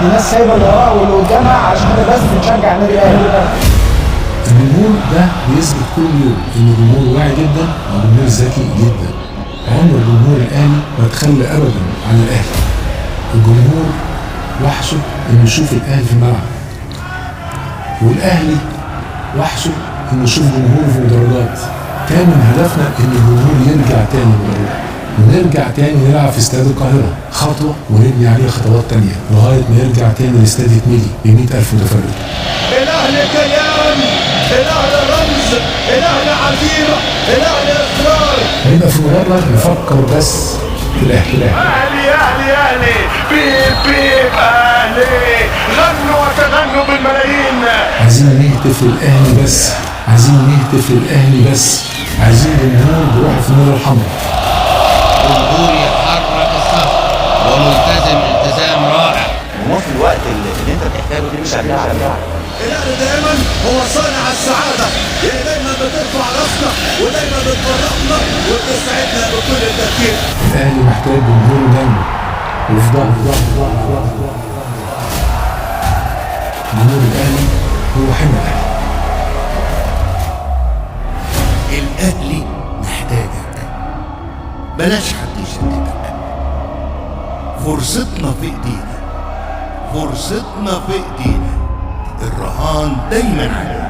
دي ناس سايبه اللي وراها واللي قدامها عشان خاطر بس تشجع النادي الاهلي. الجمهور ده بيثبت كل يوم ان الجمهور واعي جدا وجمهور ذكي جدا. عمر جمهور الاهلي ما تخلى ابدا عن الاهلي. الجمهور وحشة انه يشوف الاهلي في الملعب، والاهلي وحشة انه يشوف جمهوره في المدرجات. كان من هدفنا ان الجمهور يرجع تاني المدرجات ونرجع تاني نلعب في استاد القاهرة، خطوة ونبني عليها خطوات تانية لغاية ما يرجع تاني الاستاد يتملي ب 100,000 متفرج. الاهلي كيان، الاهلي رمز، الاهلي عزيمة، الاهلي اصرار. هيبقى في مدرج نفكر بس في الاهلي. اهلي اهلي اهلي، بيب بيب اهلي، غنوا وتغنوا بالملايين. عايزين نهتف للاهلي بس، عايزين نهتف للاهلي بس، عايزين جمهور بروح الفانيلا الحمراء. جمهور يحرك الصف وملتزم التزام رائع. الجمهور في الوقت اللي انت بتحتاجه تمشي عليه. الاهلي دايما هو صانع السعادة، اللي دايما بترفع راسنا ودايما بتفرحنا وبتسعدنا بكل التفكير. الاهلي محتاج جمهور جنبه وفي ظهره. جمهور الاهلي هو حمى الاهلي. الاهلي محتاجك، بلاش حد يشتتك. فرصتنا في ايدينا، فرصتنا في ايدينا، الرهان دايما علينا.